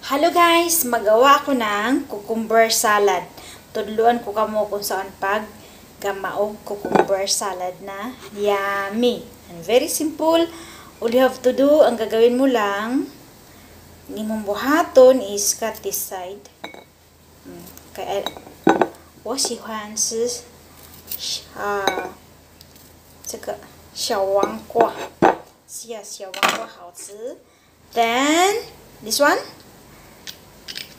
Hello guys, magawa ako ng cucumber salad. Tudluan ko kamo kung saan pag gamaog cucumber salad na yummy. And very simple. All you have to do, ang gagawin mo lang, nimong buhaton is cut this side. Kaya, 我喜欢吃啊这个小黄瓜，是啊，小黄瓜好吃。Then, this one,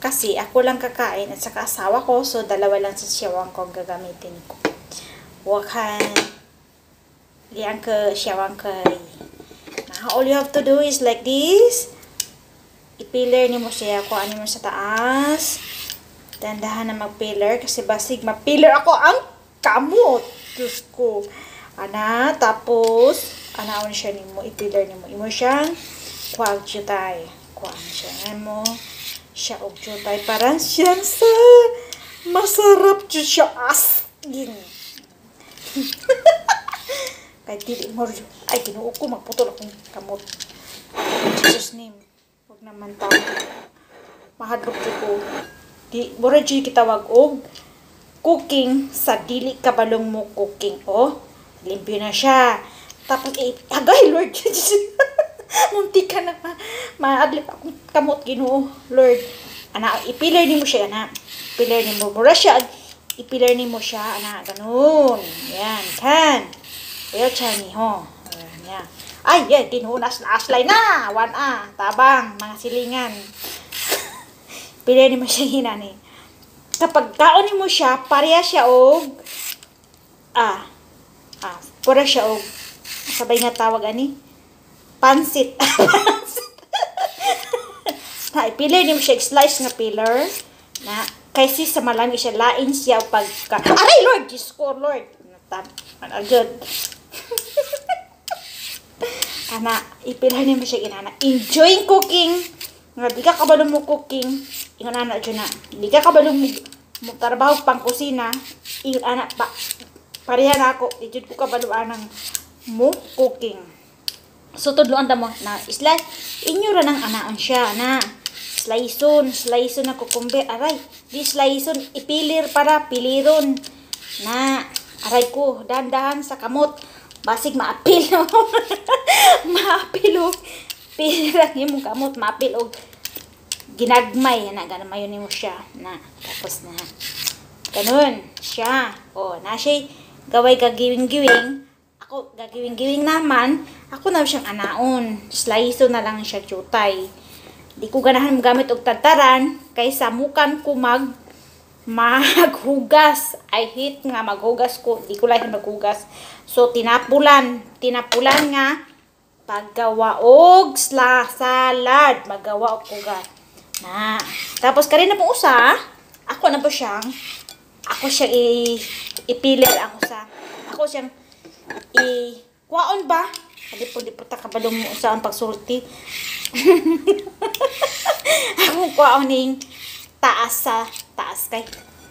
kasi ako lang kakain at saka asawa ko, so dalawa lang sa 小黄瓜 gagamitin ko. 我看两个小黄瓜而已。然后 all you have to do is like this. I-peeler nimo siya, kuhaan mo sa taas. Dandahan na mag-peeler kasi basig ma-peeler ako ang kamot. Diyos ko. Ana, tapos, anaon siya nimo, i-peeler nimo. Imo siyang kuha jutay. Kuha siya mo siya og jutay. Parang siyang sa masarap jud siya as in. Kay dili mo, ay, Ginoo ko, magputol akong kamot. In Jesus' name. Wag naman ta. Mahadlok jud ko. Di mura jud kitawag og cooking sa dili kabalong mo cooking. Oh, limpyo na siya. Tapos, eh, agay, Lord. Muntik ka na maadlip akong kamot, Ginoo, Lord. Ana, i-peeler nimo siya, ana. Peeler nimo. Mura siya, i-peeler nimo siya, ana, ganun. Yan, kan. Pero chani ho. Ayan, yan. Ay, yeah, Ginoo, aslay na. One a, tabang, mga silingan. Peeler nimo siya hinani. Kapag kaon nimo siya, pareha siya og pura siya og sabay nga tawag ani pansit. Na i-peeler nimo siya, slice nga peeler na kay si sa malami siya, lain siya pagka, aray Lord, Diyos ko Lord, ano jud ana, i-peeler nimo siya inana. Enjoying cooking nga di ka kabalo mo cooking, ingon ana jud na di ka kabalo mo trabaho pang kusina, ingon ana pa, pareha na ako, di jud ko kabalo anang mo cooking. So tudloan ta mo na slice inyo ra nang anaon siya na sliceon, sliceon na cucumber. Aray, di sliceon, ipilir para piliron na. Aray ko, dandahan sa kamot, basig maapil, maapil og pilir ang imong kamot, maapil og ginagmay na ganamayon nimo siya na. Tapos na ganun siya. Oh, na siya gaway gagiwing-giwing. Ako gagiwing-giwing naman ako na siyang anaon, slice na lang siya jutay. Di ko ganahan gamit og tadtaran kaysa mukan ko maghugas. I hate nga maghugas ko, di ko lahi maghugas. So tinapulan, tinapulan nga paggawa og salad, magawa og kuga na. Tapos kani na po usa, ako na po siyang ako siya ipiler ang usa. Ako siyang i kuwaon ba? Di po ta kabalong mo usa ang pagsulti. Ako kuwaon ning taas sa taas kay.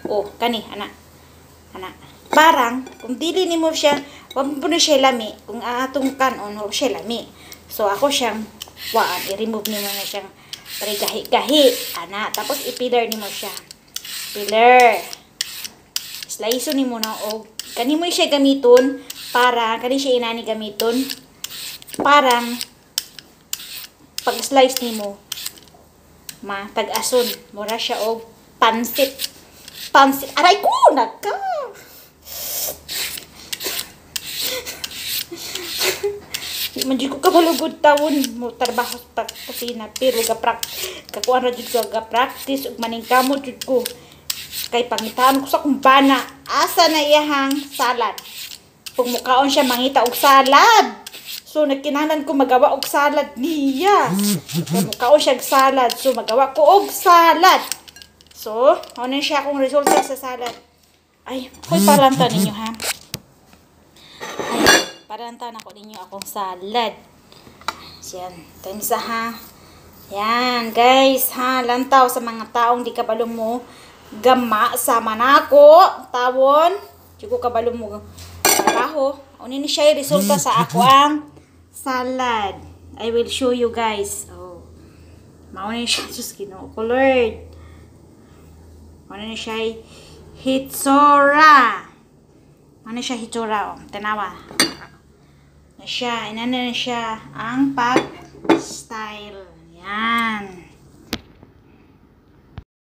Oh, kani ana. Ana. Parang kung dili nimo siya, wa mo na siya lami, kung atong kanon wa siya lami. So ako siyang kuwaon, i-remove nimo na siyang pare gahi-gahi ana. Tapos i-peeler nimo siya. Peeler. Slice nimo na og kani mo siya gamiton para kani siya inani gamiton parang pag slice nimo matag-ason, mura siya og pansit. Pansit. Aray ko, nagka. Di man jud ko kabalugod tawon mo trabaho sa kusina, pero kakuan ra jud ko ga practice ug maningkamot jud ko kay pangitaan ko sa akong bana asa na iyahang salad. Kung mukaon siya mangita og salad. So nagkinahanglan ko magawa og salad niya. Kay mukaon siya og salad, so magawa ko og salad. So, ano siya akong resulta sa salad. Ay, ako'y paranta ninyo ha. Ay, paranta na ko ninyo akong salad. Yan, times ha. Yan, guys, ha, lantaw sa mga taong di kabalo mo gama sama nako, tawon, di ko kabalo mo trabaho. Ano ni siya resulta sa ako ang salad. I will show you guys. Oh. Mao ni siya, Diyos, Ginoo ko Lord. Mao ni siya hitsura. Mao ni siya hitsura, oh. Tanawa. Na siya, inana na siya ang pag style.